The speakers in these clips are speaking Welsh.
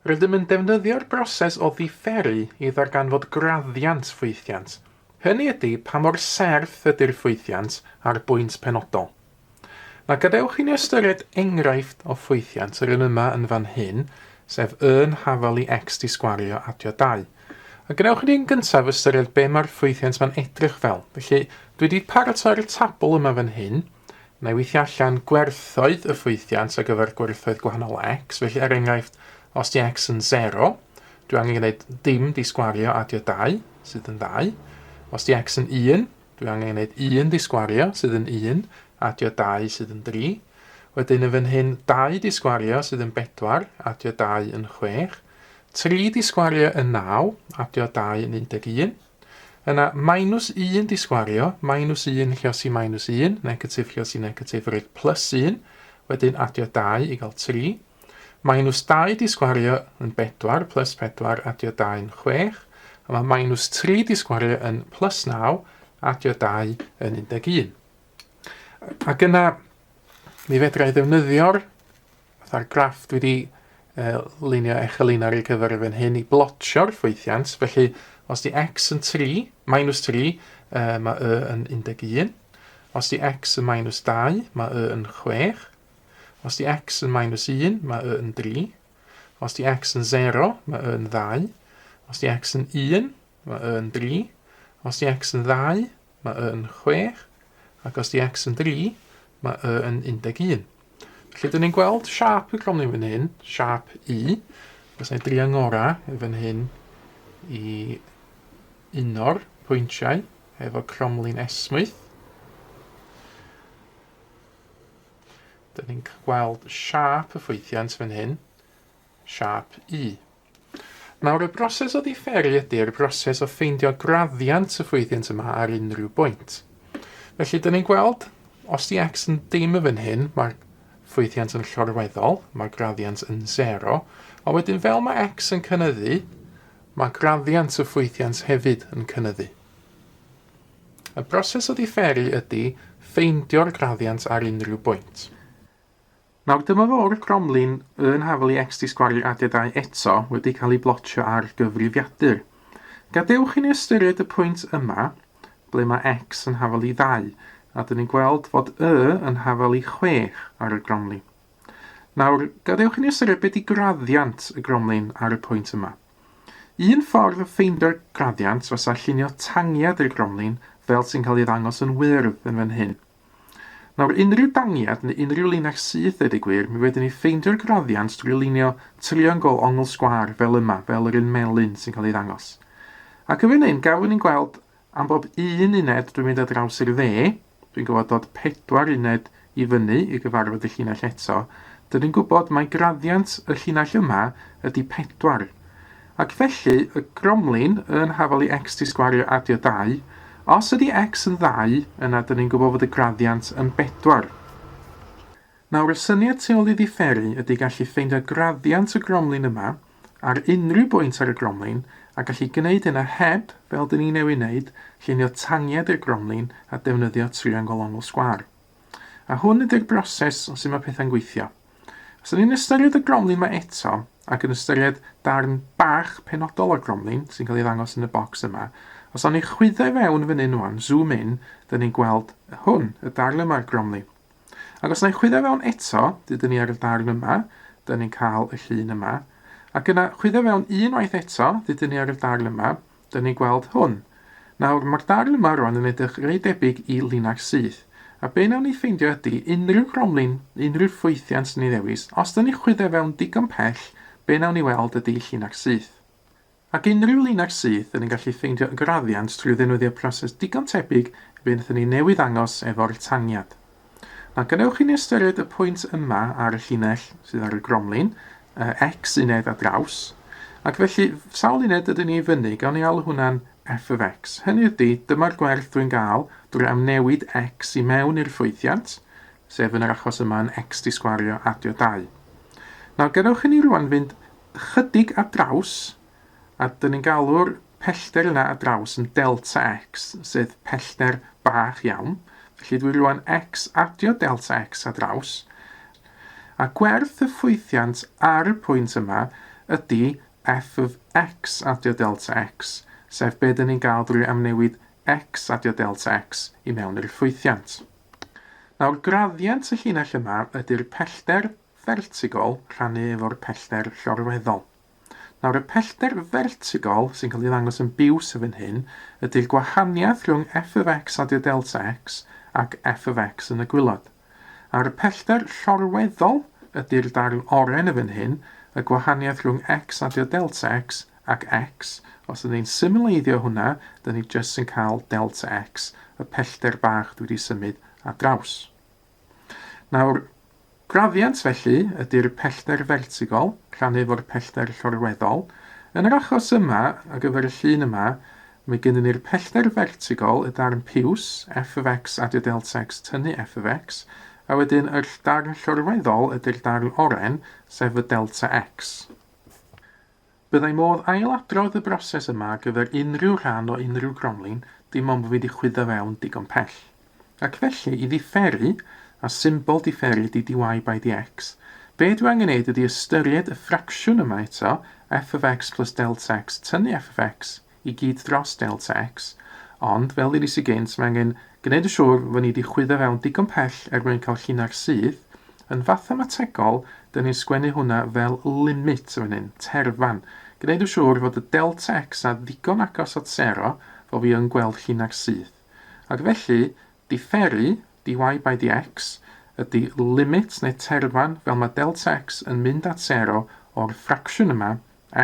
Rydym yn defnyddio'r broses o ddiferu i ddarganfod graddiant ffwythiant, hynny ydy pa mor serth ydy'r ffwythiant ar bwynt penodol. Na gadewch i ni ystyried enghraifft o ffwythiant yr un yma yn fan hyn, sef y yn hafal i x di sgwario adio 2. A gwnewch i ni yn gyntaf ystyried be mae'r ffwythiant ma'n edrych fel. Felly, dwi wedi paratoi'r tabl yma fan hyn. Na i weithio allan gwerthoedd y ffwythiant ar gyfer gwerthoedd gwahanol x. Felly, er enghraifft, os di x yn 0, dwi angen gwneud dim di sgwario adio 2, sydd yn 2. Os di x yn 1, dwi angen gwneud 1 di sgwario, sydd yn 1, adio 2 sydd yn 3. Wedyn yn fan hyn, 2 di sgwario sydd yn 4, adio 2 yn 6. 3 di sgwario yn 9, adio 2 yn 11. Yna, minus 1 di sgwario, minus 1 lliosi minus 1, negatif lliosi negatif roed plus 1, wedyn adio 2 i gael 3. Minus 2 di sgwario yn 4, plus 4, adio 2 yn 6. A mae minus 3 di sgwario yn plus 9, adio 2 yn 11. Ac yna, mi fedra i ddefnyddio'r Fatha'r graff dwi wedi uh, lunio echelin ar ei gyfer yn fan hyn i blotio'r ffwythiant. Felly, os di x yn 3, minus 3, uh, mae y yn 11. Os di x yn minus 2, mae y yn 6. Os di x yn minus 1, mae y yn 3. Os di x yn 0, mae y yn 2. Os di x yn 1, mae y yn 3. Os di x yn 2, mae y yn 6. Ac os di x yn 3, mae y yn 11. Felly, dyn ni'n gweld siâp y cromlin fan hyn, siâp U. Os na i drio ngorau fan hyn i uno'r pwyntiau efo cromlin esmwyth. Dyn ni'n gweld siâp y ffwythiant fan hyn, siâp U. Nawr, y broses o ddifferu ydy'r broses o ffeindio graddiant y ffwythiant yma ar unrhyw bwynt. Felly, dyn ni'n gweld, os di x yn dim yn fan hyn, mae'r ffwythiant yn llorweddol, mae'r graddiant yn 0, ond wedyn fel mae x yn cynyddu, mae graddiant y ffwythiant hefyd yn cynyddu. Y broses o ddifferu ydy ffeindio'r graddiant ar unrhyw bwynt. Nawr dyma fo'r cromlin yn hafal i x di sgwario adio 2 eto wedi cael ei blotio ar gyfrifiadur. Gadewch i ni ystyried y pwynt yma ble mae x yn hafal i 2 a dyn ni'n gweld fod y yn hafal i 6 ar y gromlin. Nawr, gadewch i ni ystyried beth di graddiant y gromlin ar y pwynt yma. Un ffordd o ffeindio'r graddiant fysa llunio tangiad i'r gromlin fel sy'n cael ei ddangos yn wyrdd yn fan hyn. Nawr, unrhyw dangiad neu unrhyw linell syth, dweud y gwir, mi fedrwn ni ffeindio'r graddiant drwy lunio triongl ongl sgwâr fel yma, fel yr un melyn sy'n cael ei ddangos. Ac yn fan hyn, gafon ni'n gweld am bob un uned dwi'n mynd ar draws i'r dde, dwi'n gwybod dod pedwar uned i fyny i gyfarfod y llinell eto, dyn ni'n gwybod mai graddiant y llinell yma ydy pedwar. Ac felly, y gromlin yn hafal i x di sgwario adio 2, os ydy x yn ddau, yna dyn ni'n gwybod fod y graddiant yn bedwar. Nawr, y syniad tu ôl i ddifferu ydy gallu ffeindio graddiant y gromlin yma ar unrhyw bwynt ar y gromlin a gallu gwneud hynna heb, fel dyn ni newydd wneud, llunio tangiad i'r gromlin a defnyddio triongl ongl sgwâr. A hwn ydy'r broses o sut mae pethau'n gweithio. Os ydyn ni'n ystyried y gromlin yma eto, ac yn ystyried darn bach penodol o'r gromlin, sy'n cael ei ddangos yn y bocs yma, os awn ni chwyddo i fewn fan hyn wan, zoom in, dyn ni'n gweld hwn, y darn yma o'r gromlin. Ac os na i chwyddo i fewn eto, dydyn ni ar y darn yma, dyn ni'n cael y llun yma. Ac yna chwyddo i fewn unwaith eto, dydyn ni ar y darn yma, Dyn ni'n gweld hwn. Nawr, mae'r darn yma rwan yn edrych reit debyg i linach syth. A be wnawn ni ffeindio ydy, unrhyw gromlin, unrhyw ffwythiant dyn ni ddewis, os dyn ni chwyddo fewn digon pell, be wnawn ni weld ydy llinach syth. Ac unrhyw linach syth, dyn ni'n gallu ffeindio y graddiant trwy ddefnyddio proses digon tebyg i be wnaethon ni newydd ddangos efo'r tangiad. Nawr, gadewch i ni ystyried y pwynt yma ar y llinell sydd ar y gromlin, x uned a draws, ac felly sawl uned ydyn ni i fyny, gawn ni alw hwnna'n f of x. Hynny ydy, dyma'r gwerth dwi'n gael drwy amnewid x i mewn i'r ffwythiant, sef yn yr achos yma yn x di sgwario adio 2. Nawr, gadewch i ni rwan fynd ychydig ar draws, A dyn ni'n galw'r pellter yna ar draws yn delta x, sef pellter bach iawn. Felly dwi rwan x adio delta x ar draws. A gwerth y ffwythiant ar y pwynt yma ydy f of x adio delta x, sef be dyn ni'n gael drwy amnewid x adio delta x i mewn i'r ffwythiant. Nawr, graddiant y llinell yma ydy'r pellter fertigol rhannu efo'r pellter llorweddol. Nawr, y pellter fertigol sy'n cael ei ddangos yn biws yn fan hyn ydy'r gwahaniaeth rhwng f of x adio delta x ac f of x yn y gwylod. A'r pellter llorweddol ydy'r darn oren yn fan hyn, y gwahaniaeth rhwng x adio delta x ac x. Os ydyn ni'n symleiddio hwnna, dyn ni jyst yn cael delta x, y pellter bach dwi wedi symud ar draws. Nawr, graddiant felly ydy'r pellter fertigol rhannu efo'r pellter llorweddol. Yn yr achos yma, ar gyfer y llun yma, mae gennym ni'r pellter fertigol, y darn piws, f of x adio delta x tynnu f of x, a wedyn yr darn llorweddol ydy'r darn oren, sef y delta x. Byddai modd ailadrodd y broses yma ar gyfer unrhyw rhan o unrhyw gromlin, dim ond bod fi wedi chwyddo fewn digon pell. Ac felly, i ddiferu, a symbol diferu ydy dy by dx, be dwi angen neud ydy ystyried y ffracsiwn yma eto, f of x plus delta x tynnu f of x i gyd dros delta x, ond, fel ddeudais i gynt, mae angen gwneud yn siŵr fod ni wedi chwyddo fewn digon pell er mwyn cael llinell syth. Yn fathemategol, dyn ni'n sgwennu hwnna fel limit yn fan hyn, terfan. Gwneud yn siŵr fod y delta x na ddigon agos at sero fel fi yn gweld llinell syth. Ac felly, diferu, dy by dx, ydy limit neu terfan fel mae delta x yn mynd at sero o'r ffracsiwn yma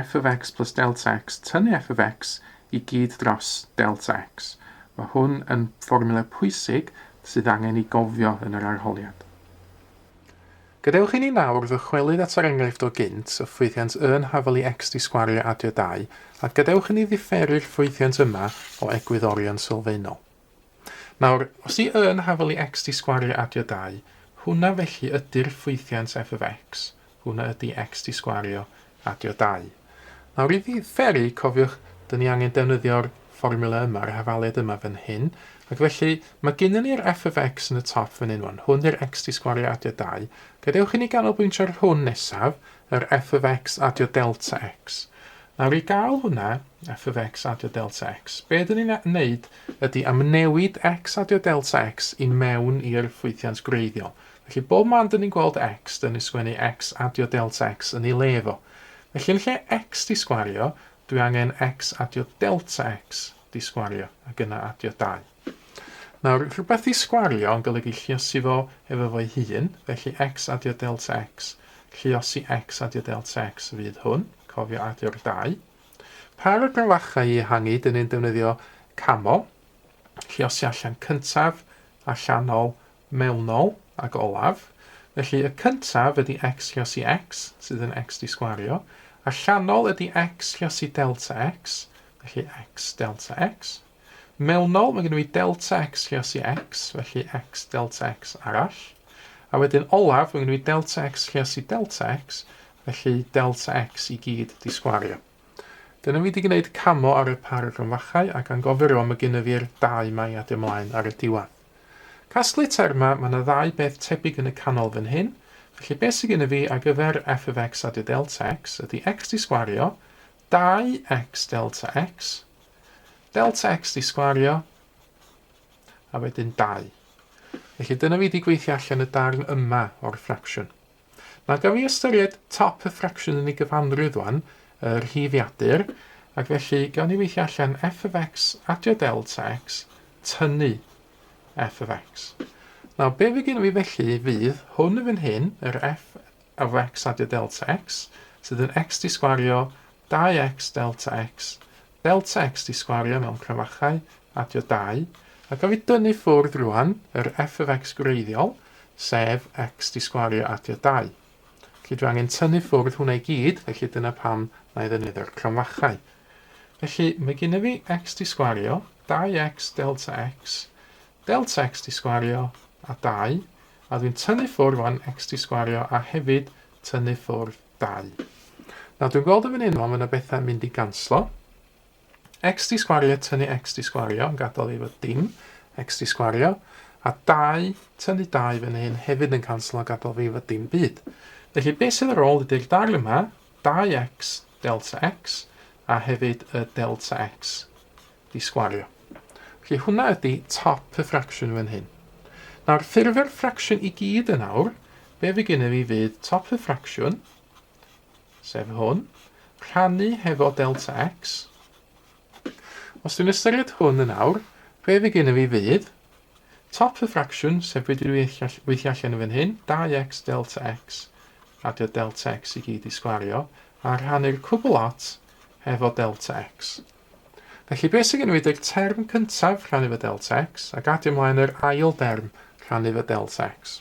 f of x plus delta x tynnu f of x i gyd dros delta x. Mae hwn yn fformiwla pwysig sydd angen ei gofio yn yr arholiad. Gadewch i ni nawr ddychwelyd at yr enghraifft o gynt, y ffwythiant y yn hafal i x di sgwario adio 2, a gadewch i ni ddifferu'r ffwythiant yma o egwyddorion sylfaenol. Nawr, os di y yn hafal i x di sgwario adio 2, hwnna felly ydy'r ffwythiant f of x, hwnna ydy x di sgwario adio 2. Nawr i ddifferu, cofiwch, dyn ni angen defnyddio'r fformiwla yma, yr hafaliad yma fan hyn, ac felly mae gennym ni'r f of x yn y top fan hyn wan, hwn yw'r x di sgwario adio 2. Gadewch i ni ganolbwyntio ar hwn nesaf, yr f of x adio delta x. Nawr i gael hwnna, f of x adio delta x, be dyn ni'n wneud ydy amnewid x adio delta x i mewn i'r ffwythiant gwreiddiol. Felly bob man dyn ni'n gweld x, dyn ni'n sgwennu x adio delta x yn ei le fo. Felly yn lle x di sgwario, dwi angen x adio delta x di sgwario, ac yna adio 2. Nawr, rhywbeth i sgwario yn golygu lluosi fo efo fo'i hun, felly x adio delta x, lluosi x adio delta x fydd hwn, cofio adio'r 2. Par o grafachau i ehangu, dyn ni'n defnyddio camo, lluosi allan cyntaf, allanol, mewnol ac olaf. Felly y cyntaf ydy x lluosi x, sydd yn x di sgwario. Allanol ydy x lluosi delta x, felly x delta x. Mewnol, mae gennym fi delta x lluosi x, felly x delta x arall. A wedyn olaf, mae gennym fi delta x lluosi delta x, felly delta x i gyd di sgwario. Dyna fi wedi gwneud camo ar y par cromfachau ac angofio rwan mae gennym fi'r dau mae adio ymlaen ar y diwedd. Casglu termau, mae yna ddau beth tebyg yn y canol fan hyn. Felly beth sydd gennym fi ar gyfer f of x adio delta x ydy x di sgwario 2x delta x Delta x di sgwario, a wedyn 2. Felly dyna fi wedi gweithio allan y darn yma o'r ffracsiwn. Nawr gaf fi ystyried top y ffracsiwn yn ei gyfanrwydd wan, y rhifiadur, ac felly gawn ni weithio allan f of x adio delta x tynnu f of x. Nawr be fi gen fi felly fydd hwn yn fan hyn, yr f of x adio delta x, sydd yn x di sgwario 2x delta x, delta x di sgwario mewn crafachau, adio 2, a gaf fi dynnu ffwrdd rwan yr f of x gwreiddiol, sef x di sgwario adio 2. Felly dwi angen tynnu ffwrdd hwnna i gyd, felly dyna pam na i ddefnyddio'r cromfachau. Felly mae gennym fi x di sgwario, 2x delta x, delta x di sgwario a 2, a dwi'n tynnu ffwrdd rwan x di sgwario a hefyd tynnu ffwrdd 2. Nawr dwi'n gweld yn fan hyn, mae yna bethau'n mynd i ganslo. X di sgwario tynnu x di sgwario yn gadael i fod dim x di sgwario, a 2 tynnu 2 fan hyn hefyd yn canslo gadael fi fod dim byd. Felly beth sydd ar ôl ydy'r darn yma, 2x delta x a hefyd y delta x di sgwario. Felly hwnna ydy top y ffracsiwn fan hyn. Nawr, ffurfio'r ffracsiwn i gyd yn awr, be fi gennym fi fydd top y ffracsiwn, sef hwn, rhannu hefo delta x. Os dwi'n ystyried hwn yn awr, be fi gennym fi fydd top y ffracsiwn, sef be dwi'n weithio allan yn fan hyn, 2x delta x, adio delta x i gyd i sgwario, a rhannu'r cwbl lot hefo delta x. Felly beth sydd gen i ydy'r term cyntaf rhannu fo delta x ac adio ymlaen yr ail derm rhannu fo delta x.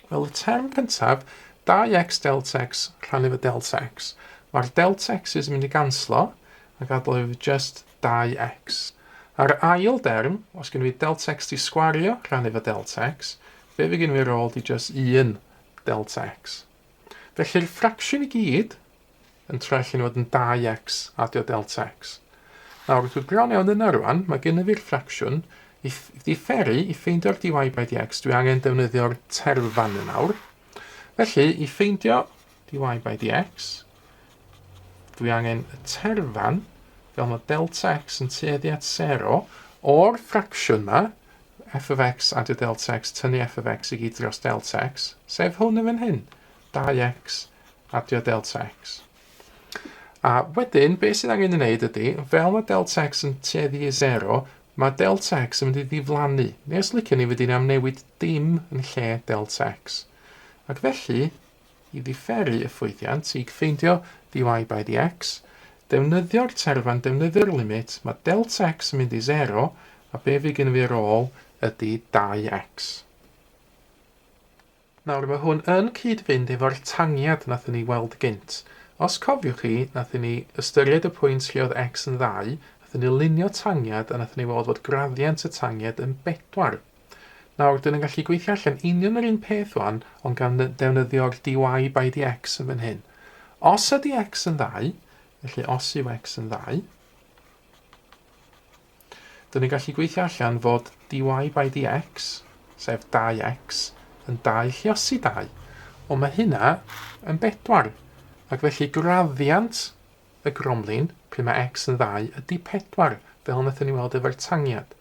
Wel, y term cyntaf, 2x delta x rhannu fo delta x. Mae'r delta x's yn mynd i ganslo a gadael fi just 2x. A'r ail derm, os gen i delta x di sgwario rhannu fo delta x, be fi gen i ar ôl di just 1 delta x. Felly'r ffracsiwn i gyd yn troi allan i fod yn 2x adio delta x. Nawr, dwi bron iawn yna rwan, mae gennym fi'r ffracsiwn. I ddifferu, i ffeindio'r dy by dx, dwi angen defnyddio'r terfan yn awr. Felly, i ffeindio dy by dx, dwi angen y terfan, fel mae delta x yn tueddu at 0, o'r ffracsiwn yma, f of x adio delta x, tynnu f of x i gyd dros delta x, sef hwn yn fan hyn, 2x adio delta x. A wedyn, beth sydd angen ei wneud ydy, fel mae delta x yn tueddu i 0, mae delta x yn mynd i ddiflannu. Neu os liciwn ni, fyddi ni am newid dim yn lle delta x. Ac felly, i ddifferu y ffwythiant, i ffeindio dy by dx, defnyddio'r terfan, defnyddio'r limit, mae delta x yn mynd i 0, a be fydd gen i fi ar ôl ydy 2x. Nawr, mae hwn yn cyd-fynd efo'r tangiad nathon ni weld gynt. Os cofiwch chi, nathon ni ystyried y pwynt lle oedd x yn ddau, nathon ni lunio tangiad a nathon ni weld fod graddiant y tangiad yn bedwar. Nawr, dyn ni'n gallu gweithio allan union yr un peth wan, ond gan defnyddio'r dy by dx yn fan hyn. Os ydy x yn ddau, felly os yw x yn ddau, Dyn ni'n gallu gweithio allan fod dy by dx, sef 2x, yn 2 lliosi 2. Ond mae hynna yn 4. Ac felly graddiant y gromlin, pryd mae x yn 2, ydy 4, fel wnaethon ni weld efo'r tangiad.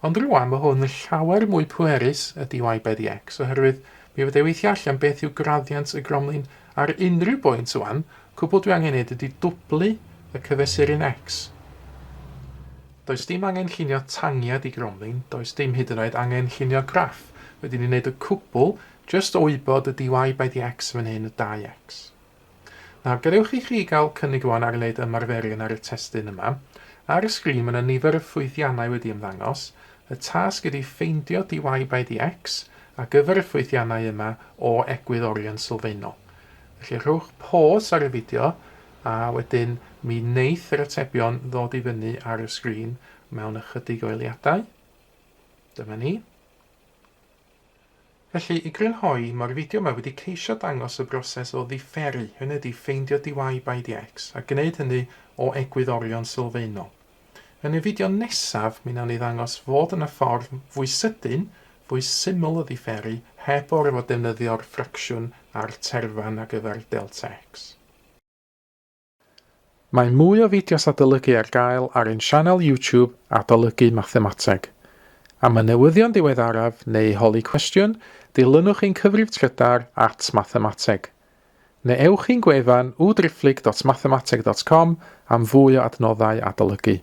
Ond rwan mae hwn yn llawer mwy pwerus y dy by dx, oherwydd mi fydde weithio allan beth yw graddiant y gromlin ar unrhyw bwynt wan, Cwbl dwi angen neud ydi dwblu y cyfesuryn X. Does dim angen llunio tangiad i gromlin, does dim hyd yn oed angen llunio graff. Wedyn ni'n neud y cwbl jyst o wybod y dy by dx fan hyn, y 2x. Nawr, gadewch i chi gael cynnig rwan ar wneud ymarferion ar y testun yma. Ar y sgrin mae yna nifer o ffwythiannau wedi ymddangos. Y tasg ydi ffeindio dy by dx ar gyfer y ffwythiannau yma o egwyddorion sylfaenol. Felly rhowch pause ar y fideo a wedyn mi wneith yr atebion ddod i fyny ar y sgrin mewn ychydig o eiliadau. Dyma ni. Felly, i grynhoi, mae'r fideo yma wedi ceisio dangos y broses o ddifferu, hynny ydy ffeindio dy by dx, a gwneud hynny o egwyddorion sylfaenol. Yn y fideo nesaf, mi wnawn ni ddangos fod yna ffordd fwy sydyn, fwy syml o ddiferu heb orfod defnyddio'r ffracsiwn a'r terfan ar gyfer delta x. Mae mwy o fideos adolygu ar gael ar ein sianel YouTube Adolygu Mathemateg. Am y newyddion diweddaraf neu i holi cwestiwn, dilynwch ein cyfrif trydar at mathemateg. Neu ewch i'n gwefan www.mathemateg.com am fwy o adnoddau adolygu.